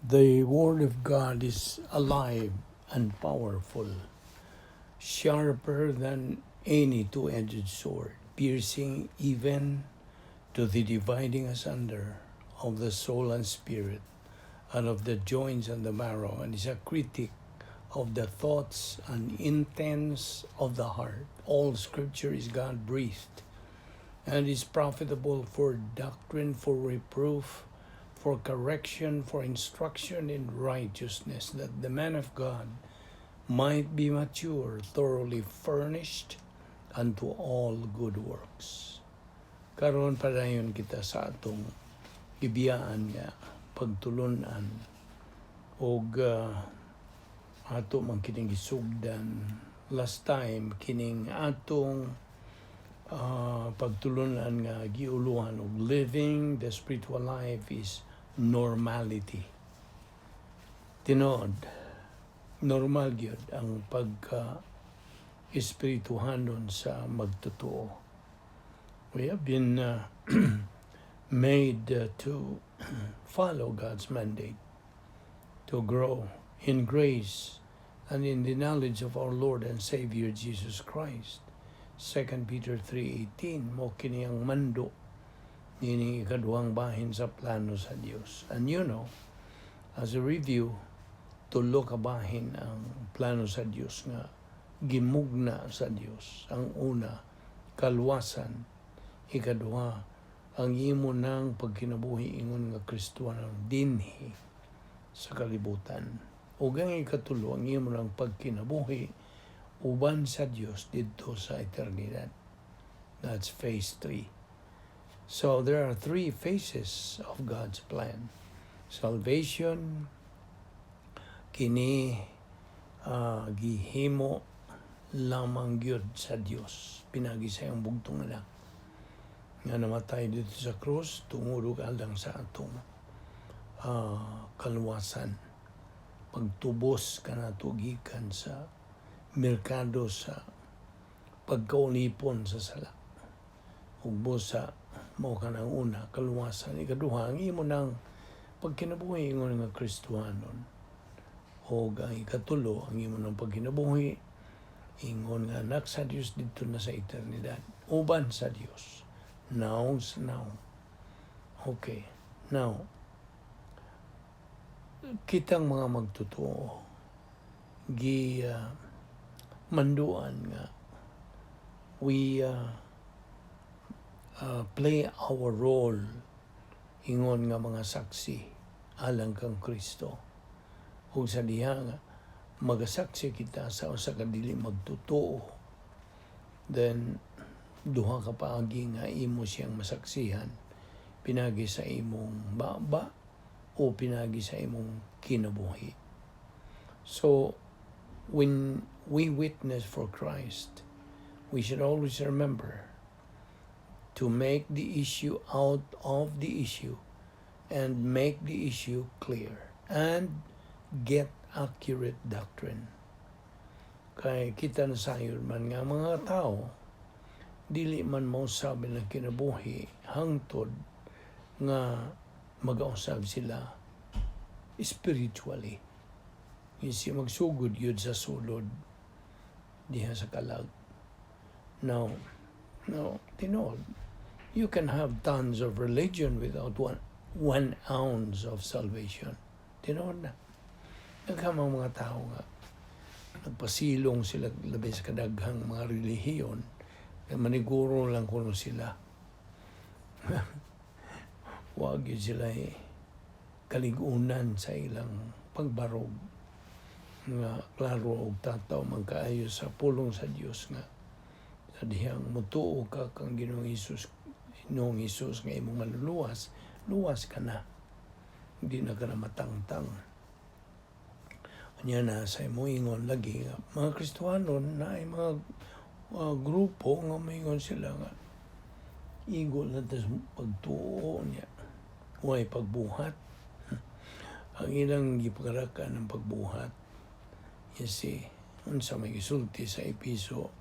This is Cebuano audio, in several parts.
The Word of God is alive and powerful, sharper than any two-edged sword, piercing even to the dividing asunder of the soul and spirit, and of the joints and the marrow, and is a critic of the thoughts and intents of the heart. All Scripture is God breathed and is profitable for doctrine, for reproof, for correction, for instruction in righteousness, that the man of God might be mature, thoroughly furnished unto all good works. Karon, padayon kita sa atong gibiyaan nga pagtulunan og ato man kining gisugdan last time, kining atong pagtulunan nga giuluhan og "Living the spiritual life is normality." Tinuod, normal gyud ang pagka espirituhanon sa magtotoo. We have been made to follow God's mandate to grow in grace and in the knowledge of our Lord and Savior Jesus Christ. 2 Peter 3:18. Mao kini ang mando nining ikaduhang bahin sa plano sa Dios. And as a review, tulo ka bahin ang plano sa Dios nga gimugna sa Dios. Ang una, kaluwasan. Ikaduha, ang imo nang pagkinabuhi ingon nga Kristohanon dinhi sa kalibutan. Ug ang ikatulo, ang imo nang pagkinabuhi uban sa Dios didto sa eternidad. That's phase 3. So there are three phases of God's plan. Salvation, kini gihimo lamang gyud sa Dios pinagi sa iyang bugtong Anak nga namatay didto sa krus tungod ug alang sa atong kaluwasan, pagtubos kanato gikan sa merkado sa pagkaulipon sa sala. Ug busa mao kanang una, kaluwasan. Ikaduha, ang imo nang pagkinabuhi ingon nga Kristohanon. Ug ang ikatulo, ang imo nang pagkinabuhi ingon nga anak sa Dios didto na sa eternidad uban sa Dios, naong sa naong. Okay, now, kitang mga magtotoo gi manduan nga we play our role ingon nga mga saksi alang kang Kristo. Ug sa diha nga magasaksi kita sa usa ka dili magtotoo, then duha ka paagi nga imo siyang masaksihan: pinagi sa imong baba o pinagi sa imong kinabuhi. So when we witness for Christ, we should always remember to make the issue out of the issue and make the issue clear and get accurate doctrine. Kay kita na sayod man nga mga tao dili man mausab ang kinabuhi hangtod nga magausab sila spiritually. Isi magsugod yun sa sulod diha sa kalag. Now, tinuod, you can have tons of religion without 1 ounce of salvation. Tinuod na. Daghan mga tao nga nagpasilong sila labi sa kadaghang mga relihiyon kay maniguro lang kuno sila. Wag yun sila eh, kaligunan sa ilang pagbarog nga klaro og tataw man kaayo sa pulong sa Dios nga sa dihang mutuo ka kang Ginoong Hesus nga imong manluluwas, luwas ka na, hindi na ka na matangtang. Anya na sa imo ingon lagi nga mga Kristohanon na ay mga grupo nga maingon sila nga igo na ta sa pagtuo niya, way pagbuhat. Ang ilang gipagarakan ng pagbuhat, you see, unsa may gisulti sa Episo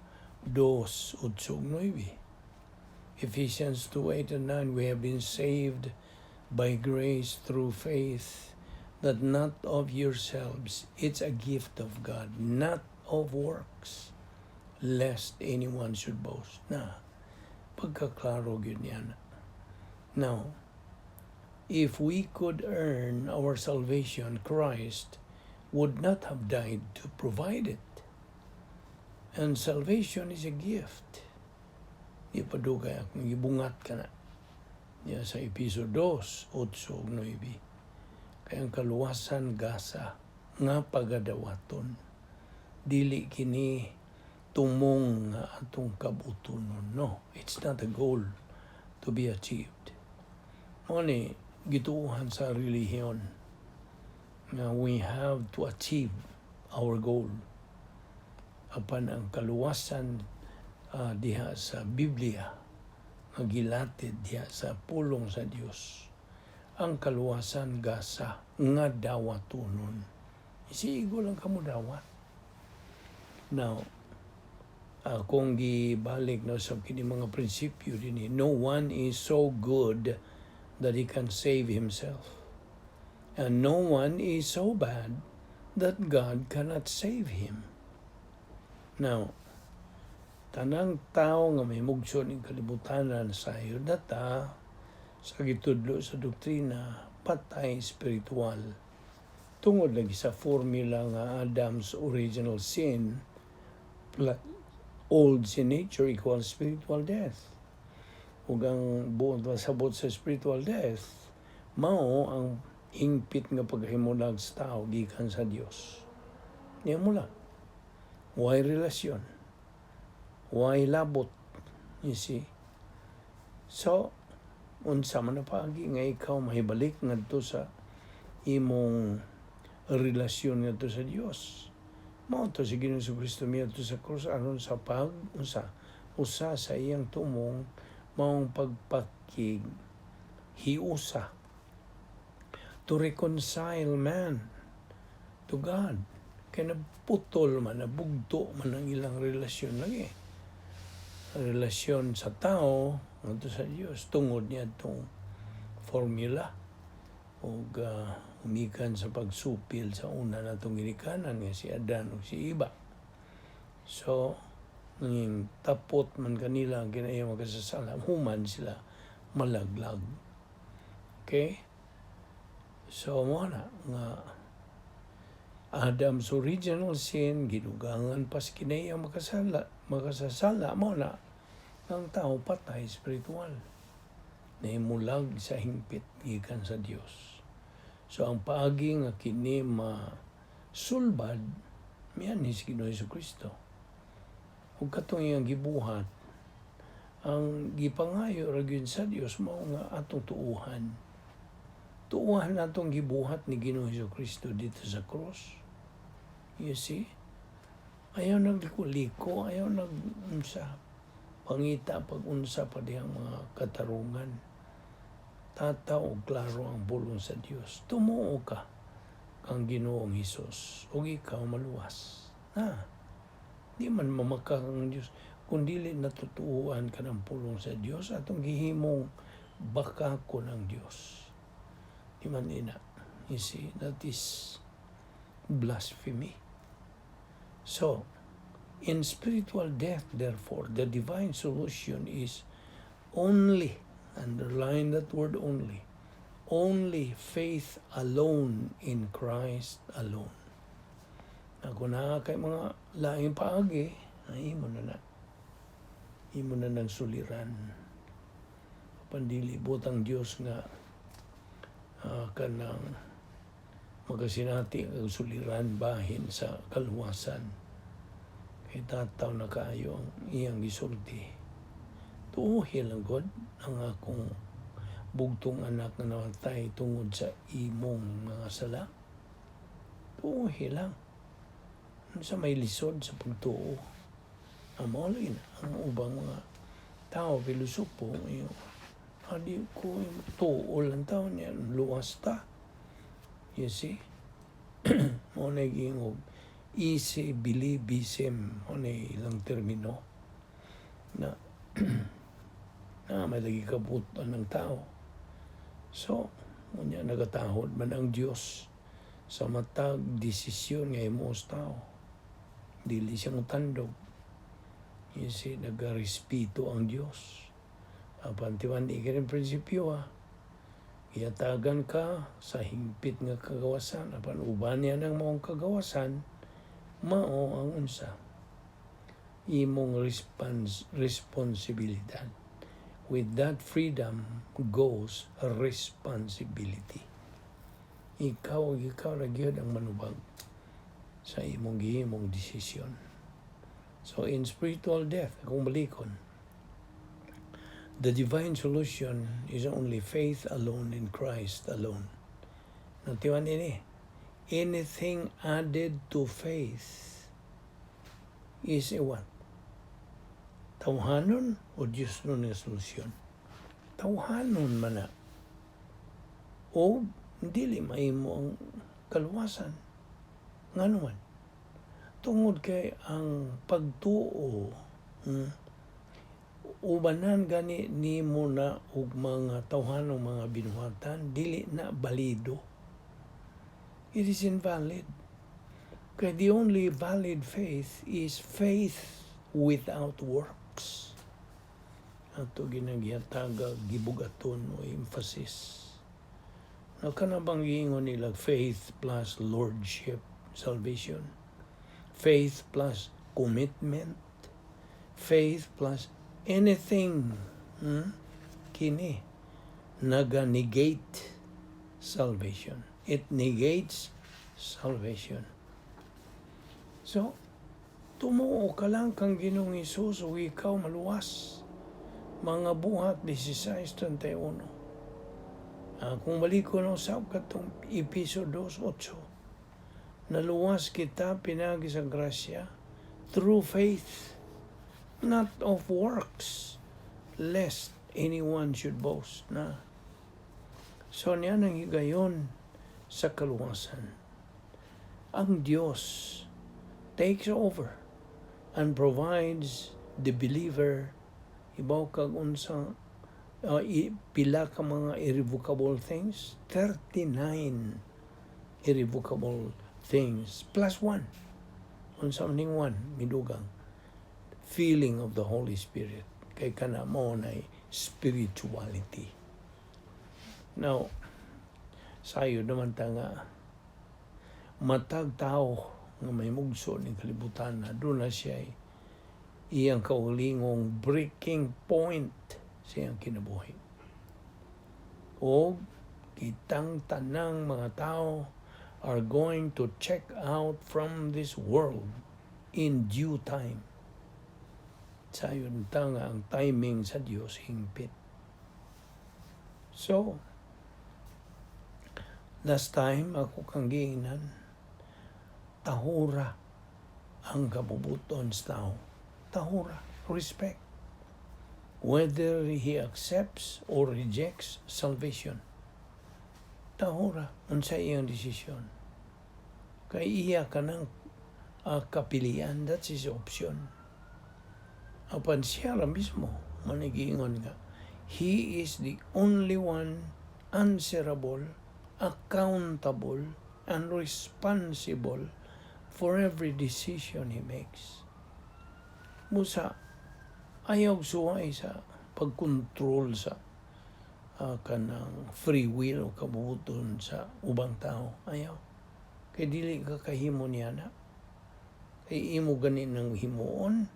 2:8-9. Ephesians 2:8 and 9: "We have been saved by grace through faith, That not of yourselves, it's a gift of God, not of works, lest anyone should boast. Na, pagkaklaro gyud niya. Now, if we could earn our salvation, Christ would not have died to provide it. And salvation is a gift. Di pa dugay akong gibungat ka na. Niya sa Episo 2, 8 ug 9. Kay ang kaluwasan gasa nga pagadawaton. Dili kini tumong nga atong kabutonon. No, it's not a goal to be achieved. Mao ni gituohan sa relihiyon nga we have to achieve our goal. Apan ang kaluwasan diha sa Biblia nga gilatid diha sa pulong sa Dios. Ang kaluwasan gasa nga dawatonon. Isigo lang kamo dawat. Now, kung gibalik na sa kini mga prinsipyo dinhi, no one is so good that he can save himself. And no one is so bad that God cannot save him. Now, tanang tao nga may mugso ning kalibutanan sayod na ta sa gitudlo sa doktrina, patay spiritual. Tungod lagi sa formula nga Adam's original sin plus old sin nature equals spiritual death. Ug ang buot pasabot sa spiritual death, mao ang hingpit nga paghimulag sa tao gikan sa Dios. Niya mula. Way relasyon? Way labot? You see? So, unsa man na paagi nga ikaw mahibalik ngadto sa imong relasyon ngadto sa Dios? Mao to si Ginoong Kristo miadto sa krus aron sa pag unsa usa sa iyang tumong maong pagpakig hiusa, to reconcile man to God, kay nagputol man, nabugto man ang ilang relasyon lagi, relasyon sa tao ngadto sa Dios, tungod niya itong formula ug umikan sa pagsupil sa una natong ginikanan nga si Adan ug si Eva. So, nanging tapot man kanila ang kinahiyang makasasala, human sila malaglag. Okay? So, mo na nga Adam's original sin, gidugangan pas kinahiyang makasala, makasasala, mo na ang tao patay spiritual. Nahimulag sa hingpit gikan sa Dios. So ang paagi nga kini masulbad, mianhi si Ginoo Kristo. Ug katong iyang gibuhat, ang gipangayo ra gyud sa Dios mao nga atong tuuhan. Tuuhan natong gibuhat ni Ginoo Kristo dito sa cross. You see? Ayaw nagliko-liko, ayaw nag unsa pangita pag unsa pa diyang mga katarungan. Tataw og klaro ang pulong sa Dios. Tumuo ka kang Ginoong Hesus ug ikaw maluwas. Na, di man mamaka ang Dios kung dili natutuuan ka ng pulong sa Dios, atong gihimong baka ko ng Dios. Di man ina. You see, that is blasphemy. So, in spiritual death, therefore, the divine solution is only, underline that word "only", only faith alone in Christ alone. Na kung naa kay mga laing paagi, ay imo na na. Imo na ng suliran. Pandili butang Dios nga kanang magasinati ang suliran bahin sa kaluwasan. Kay tataw na kaayo ang iyang gisulti. Tuuhi lang God ang akong bugtong anak nga namatay tungod sa imong mga sala. Tuuhi lang. Sa may lisod sa pagtuo. Ang mao lagi na, ang ubang mga tao, filosopo, yung, adi ko yung tuo lang tao niya, luwas ta. You see? Mo na giingog, easy believism, mo na ilang termino na na may lagi kabutan ng tao. So, unya nagatahod man ang Diyos. Sa matag desisyon nga imo sa tao, dili siya motandog. You see, nagarespeto ang Dios. Apan timan-i kini prinsipyo ha. Gihatagan ka sa hingpit nga kagawasan, apan uban niya ng maong kagawasan, mao ang unsa imong responsibilidad. With that freedom goes responsibility. Ikaw ra gyud ang manubag sa imong gihimong desisyon. So in spiritual death, kung balikon, the divine solution is only faith alone in Christ alone. Natiwan ini, anything added to faith is a what? Tawhanon o Diyos nun nga solusyon? Tawhanon man na. O dili mahimo ang kaluwasan. Ngano man? Tungod kay ang pagtuo, ubanan gani nimo na og mga tawhanong mga binuhatan, dili na balido. It is invalid. Kay the only valid faith is faith without works. Ato ginagihataga gibugaton o emphasis. Na kana bang giingon nila faith plus lordship, salvation? Faith plus commitment? Faith plus anything? Kini naga-negate salvation. It negates salvation. So, tumuo ka lang kang Ginoong Hesus ug ikaw maluwas. Mga Buhat 16:31. Kung balik ko no sa katong Epeso 2:8, naluwas kita pinagi sa grasya through faith, not of works, lest anyone should boast na. So niya nang higayon sa kaluwasan. Ang Diyos takes over and provides the believer, ibaw kag unsa pila ka mga irrevocable things, 39 irrevocable things plus one. Unsa man ning one? Midugang feeling of the Holy Spirit, kay kana mo na spirituality. Now, sayo naman ta nga matag tao nga may mugso ning kalibutan na doon na siya iyang kaugalingong breaking point sa iyang kinabuhi. O kitang tanang mga tao are going to check out from this world in due time. Sayon ta nga ang timing sa Dios hingpit. So, last time ako kang giingnan, tahura ang kabubuton sa tao. Tahura, respect. Whether he accepts or rejects salvation. Tahura, unsa iyang desisyon. Kay iya ka ng kapilian, that's his option. Apan siya ra mismo, manigingon nga, he is the only one answerable, accountable, and responsible for every decision he makes. Busa, ayaw suway sa pagkontrol sa kanang free will o kabubuton sa ubang tao. Ayaw. Kay dili ka kahimo niya na. Kay imo gani nang himuon,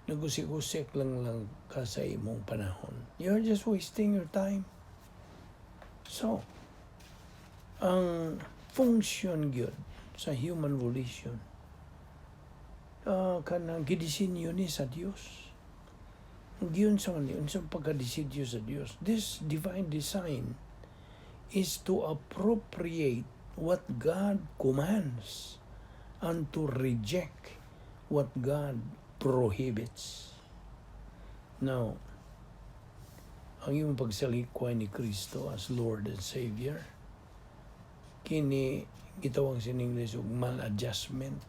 nagusik-usik lang ka sa imong panahon. You're just wasting your time. So, ang function gyud sa human volition kanang gidisenyo ni sa Dios. Giyon sa man unsa pagkadisenyo sa Dios. This divine design is to appropriate what God commands and to reject what God prohibits. Now, ang imong pagsalikway ni Kristo as Lord and Savior, kini gitawag sa English og maladjustment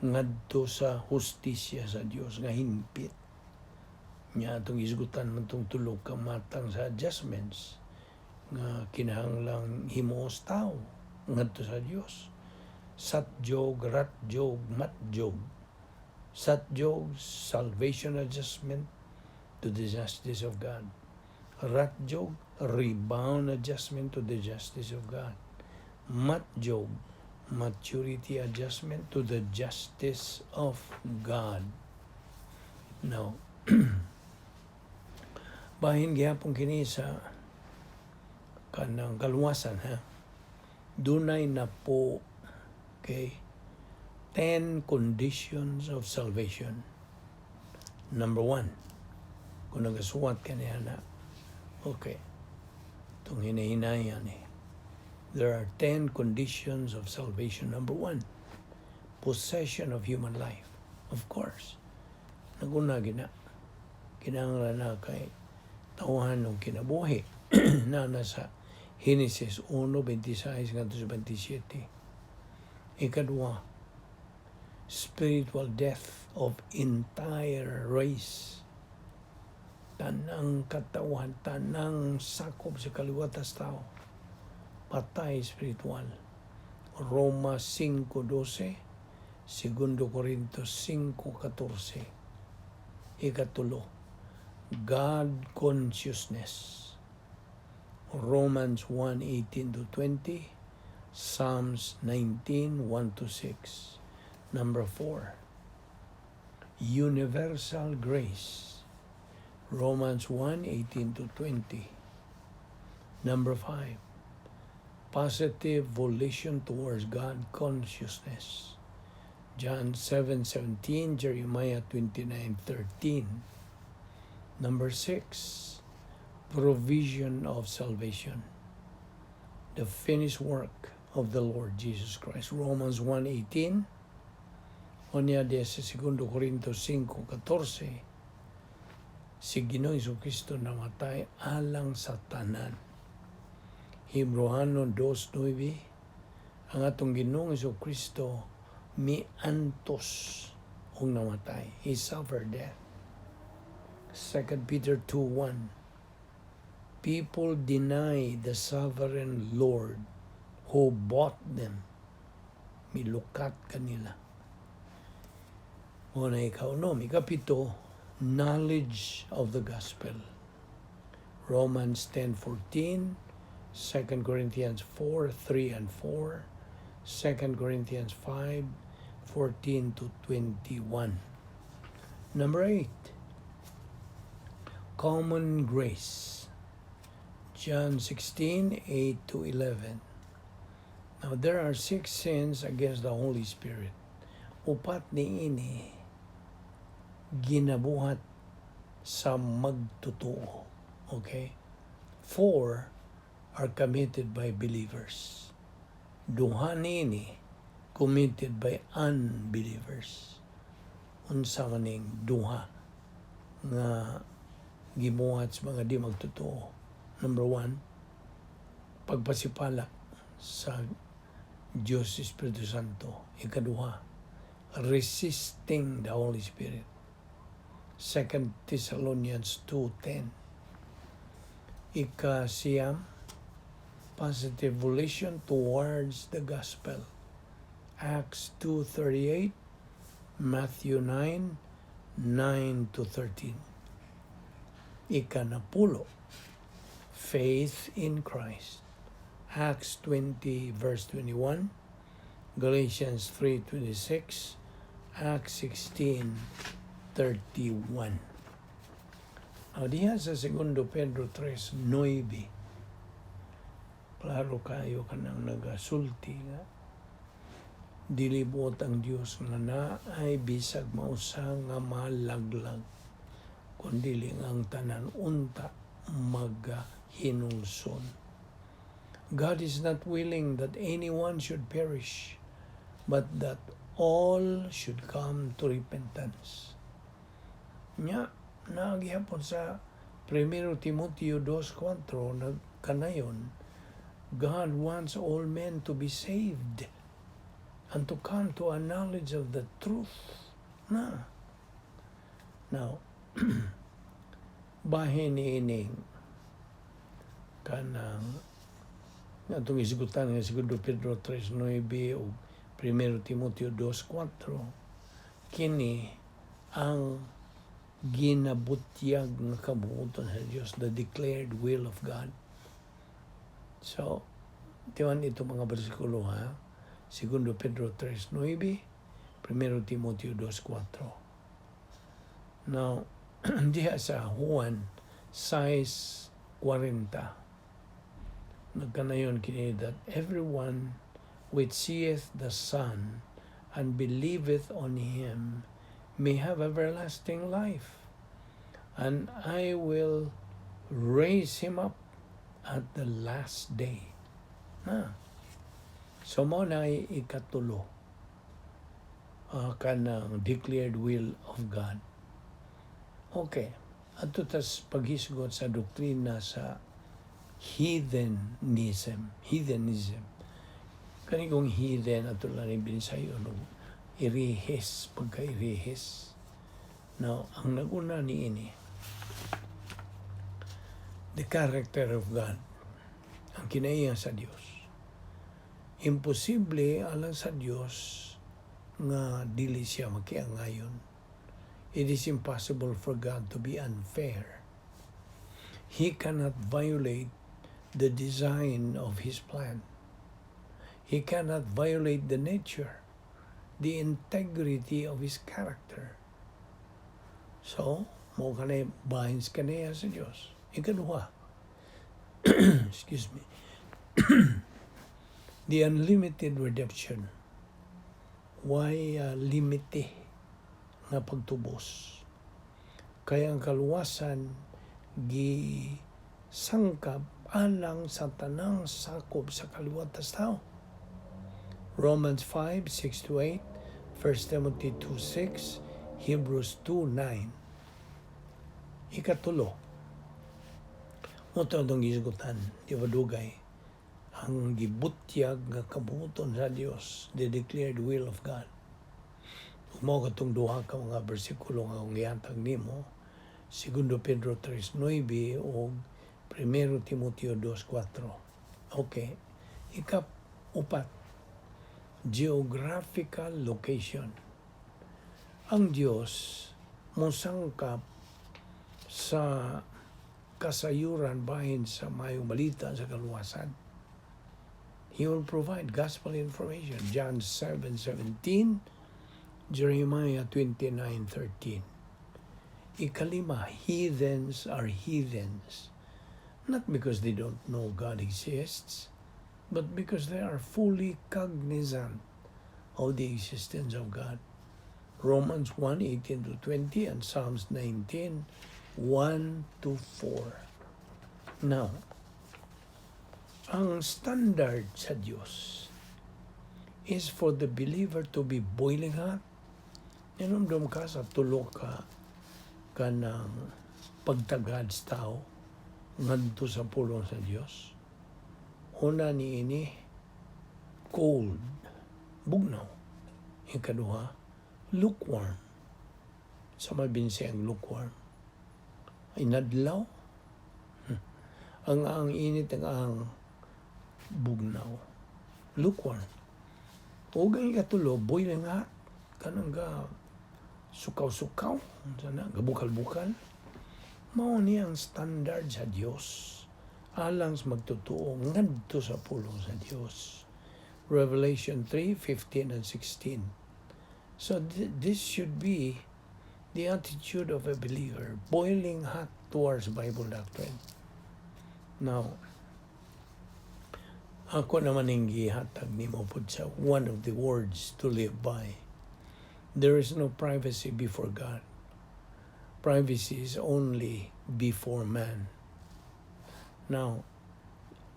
ngadto sa hustisya sa Dios nga hingpit. Nya atong isgutan man tong tulo ka matang sa adjustments nga kinahanglang himuos tao. ngadto sa Dios. Satjog, Ratjog, Matjog. Satjog, salvation adjustment to the justice of God. Ratjog, rebound adjustment to the justice of God. Matjog, maturity adjustment to the justice of God. Now, bahin gihapon kini sa kanang kaluwasan, ha. Dunay na po, okay, 10 conditions of salvation. Number one, kung nagasuwat ka niya na, okay, itong hinahinayan eh. There are 10 conditions of salvation. Number one, possession of human life. Of course, naguna gina. Kinahanglan na kay tawhan ng kinabuhi na nasa Genesis 1:26 ngadto sa 27. Ikadua, spiritual death of entire race. Tanang katawan, tanang sakop sa kaliwatas tao. Patay spiritual. Roma 5:12, 2 Corintios 5:14. Ikatulo, God consciousness. Romans 1:18 to 20, Psalms 19:1 to 6. Number 4, universal grace. Romans 1:18 to 20. Number 5, positive volition towards God consciousness. John 7:17, Jeremiah 29:13. Number 6, provision of salvation. The finished work of the Lord Jesus Christ. Romans 1:18. Unya diya sa 2 Corintios 5:14, si Ginoong Kristo namatay alang sa tanan. Hebreohano 2:9, ang atong Ginoong Kristo miantos ug namatay. He suffered death. 2 Peter 2:1, people deny the sovereign Lord who bought them. Milukat kanila. Mao na ikaw, no? Ikapito, knowledge of the gospel. Romans 10:14, 2 Corinthians 4:3 and 4, 2 Corinthians 5:14 to 21. Number 8, common grace. John 16:8 to 11. Now, there are six sins against the Holy Spirit. Upat ni ini ginabuhat sa magtotoo. Okay? Four are committed by believers. Duha niini committed by unbelievers. Unsa man ning duha nga gibuhat sa mga di magtotoo? Number one, pagpasipala sa Diyos Espiritu Santo. Ikaduha, resisting the Holy Spirit. 2 Thessalonians 2:10. Ikasiyam, positive volition towards the gospel. Acts 2:38, Matthew 9:9 to 13. Ikanapulo, faith in Christ. Acts 20 verse 21, Galatians 3:26, Acts 16:31. Now, diha sa 2 Pedro 3:9, klaro kayo kanang nagasulti nga dili buot ang Dios nga naay bisag mausa nga malaglag, kun dili nga ang tanan unta magahinulson. God is not willing that anyone should perish, but that all should come to repentance. Nya, nagihapon sa 1 Timoteo 2:4, nagkanayon, God wants all men to be saved and to come to a knowledge of the truth. Na. Now, bahin ining kanang Nga atong isgutan nga Segundo Pedro 3.9 o 1 Timoteo 2.4, kini ang ginabutyag nga kabuoton sa Dios, the declared will of God. So, timan ito mga bersikulo, ha. Segundo Pedro 3.9, 1 Timoteo 2.4. Now, diha sa Juan 6.40, nagkanayon kini that everyone which seeth the Son and believeth on him may have everlasting life. And I will raise him up at the last day. Na. So mao na ikatulo kanang declared will of God. Okay. Adto tas paghisgot sa doktrina sa heathenism. Heathenism. Kani kong heathen, ato lang ni Binisayo, no, irihes, pagka-irihes. Now, ang naguna ni ini, the character of God, ang kinaiya sa Dios. Imposible alang sa Dios nga dili siya makiangayon. It is impossible for God to be unfair. He cannot violate the design of His plan. He cannot violate the nature, the integrity of His character. So, mao kanay bahin sa kaniya sa Dios. Ikaduha, excuse me, the unlimited redemption. Way limite nga pagtubos? Kaya ang kaluwasan gi sangkap alang sa tanang sakop sa kaliwat sa tao. Romans 5, 6 to 8, 1 Timothy 2, 6, Hebrews 2, 9. Ikatulo, mao to atong gisgutan, di ba dugay, ang gibutyag nga kabuoton sa Dios, the declared will of God. Mao katong duha ka mga bersikulo nga akong gihatag nimo, Segundo Pedro 3.9 o 1 Timoteo 2.4. Okay. Ikap-upat, geographical location. Ang Dios mosangkap sa kasayuran bahin sa mayong balita sa kaluwasan. He will provide gospel information. John 7:17, Jeremiah 29:13. Ikalima, heathens are heathens not because they don't know God exists, but because they are fully cognizant of the existence of God. Romans 1:18 to 20 and Psalms 19:1 to 4. Now, ang standard sa Diyos is for the believer to be boiling hot. Hinumdum ka sa tulo ka kanang pagtagad sa tao ngadto sa pulong sa Dios. Una ni ini, cold, bugnaw. Ikaduha, lukewarm. Sa mabinsi ang lukewarm? Inadlaw. Ang init, ang bugnaw. Lukewarm. O ang ikatulo, boiling hot. Kanang ga sukaw-sukaw, sana gabukal-bukal. Mao ni ang standard sa Dios alang sa magtotoo ngadto sa pulong sa Dios. Revelation 3:15 and 16. So this should be the attitude of a believer, boiling hot towards Bible doctrine. Now, ako naman ang gihatag nimo pud sa one of the words to live by. There is no privacy before God. Privacy is only before man. Now,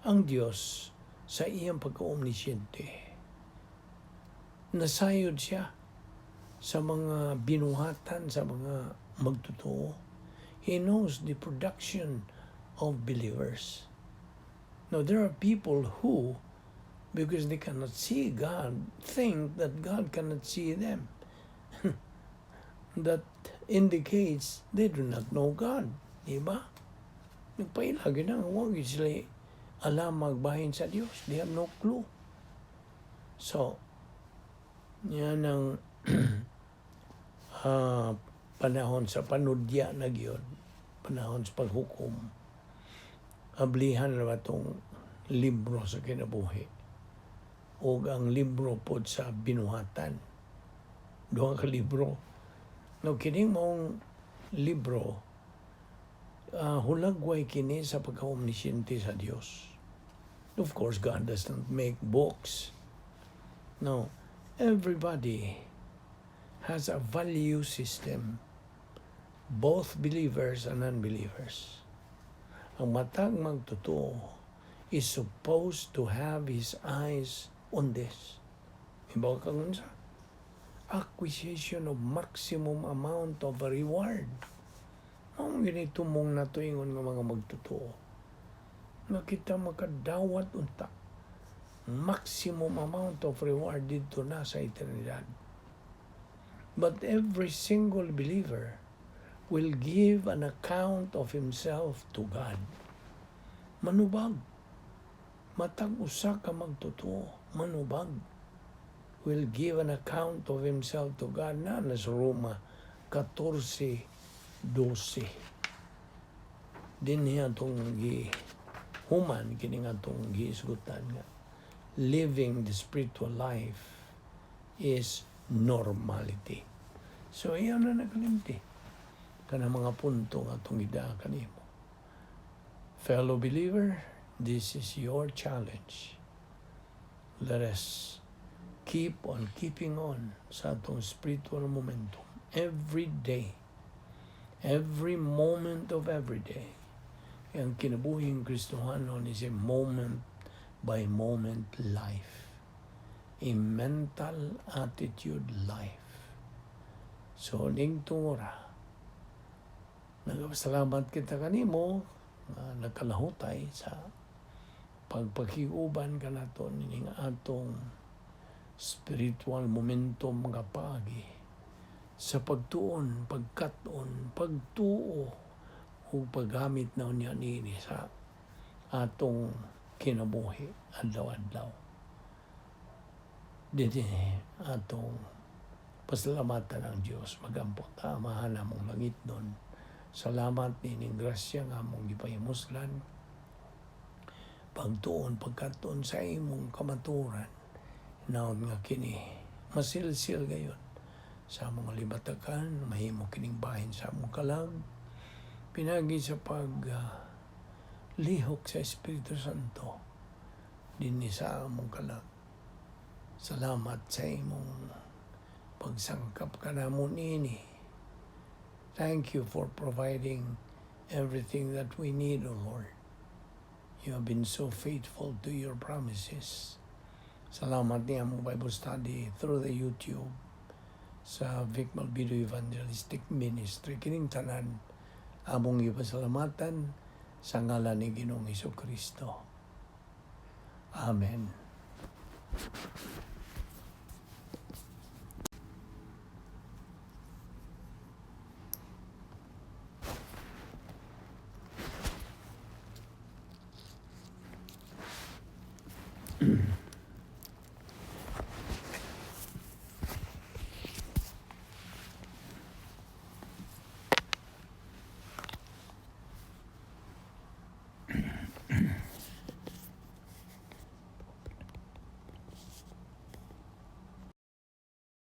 ang Diyos sa iyang pagka-omnisciente, nasayod siya sa mga binuhatan, sa mga magtotoo. He knows the production of believers. Now, there are people who, because they cannot see God, think that God cannot see them. That indicates they do not know God. Di ba? Nagpaila na, wag sila alam magbahin sa Dios. They have no clue. So, yan ang panahon sa panudya na gyud, panahon sa paghukom. Ablihan na ba itong libro sa kinabuhi? O ang libro pod sa binuhatan. Duha ka libro. No, kining maong libro, hulagway kini sa pagka-omnisciente sa Dios. Of course, God does not make books. No, everybody has a value system, both believers and unbelievers. Ang matag magtotoo is supposed to have his eyes on this. Ibaw kang unsa? Acquisition of maximum amount of a reward. Mao gyud tumong nato ingon nga mga magtotoo. Nga kita makadawat unta maximum amount of reward didto na sa eternidad. But every single believer will give an account of himself to God. Manubag. Matag usa ka magtotoo, manubag, will give an account of himself to God na sa Roma 14:12. Dinhi atong gi human kini nga atong giisgutan nga living the spiritual life is normality. So iyaw na nakalimti kanang mga punto nga atong gidaa kanimo. Fellow believer, this is your challenge. Let us keep on keeping on sa atong spiritual momentum every day, every moment of every day. Ang kinabuhing Kristohanon is a moment by moment life, a mental attitude life. So, ning tungura, nagpasalamat kita kanimo nga nagkalahutay sa pagpakiguban kanato nining atong spiritual momentum nga paagi sa pagtuon, pagkat-on, pagtuo ug paggamit na unya niini sa atong kinabuhi adlaw-adlaw. Dinhi atong pasalamatan ang Dios. Magampo ta. Amahan namong langitnon, salamat nining grasya nga among gipahimuslan. Pagtuon, pagkatuon sa imong kamaturan, naon nga kini masilsil gayon sa among libatakan, mahimo kining bahin sa among kalag pinagi sa pag lihok sa Espiritu Santo dinhi sa among kalag. Salamat sa imong pagsangkap kanamo niini. Thank you for providing everything that we need, O Lord. You have been so faithful to your promises. Salamat ni among Bible study through the YouTube sa Vic Malbido Evangelistic Ministry. Kining tanan among ipasalamatan sa ngalan ni Ginoong Kristo. Amen.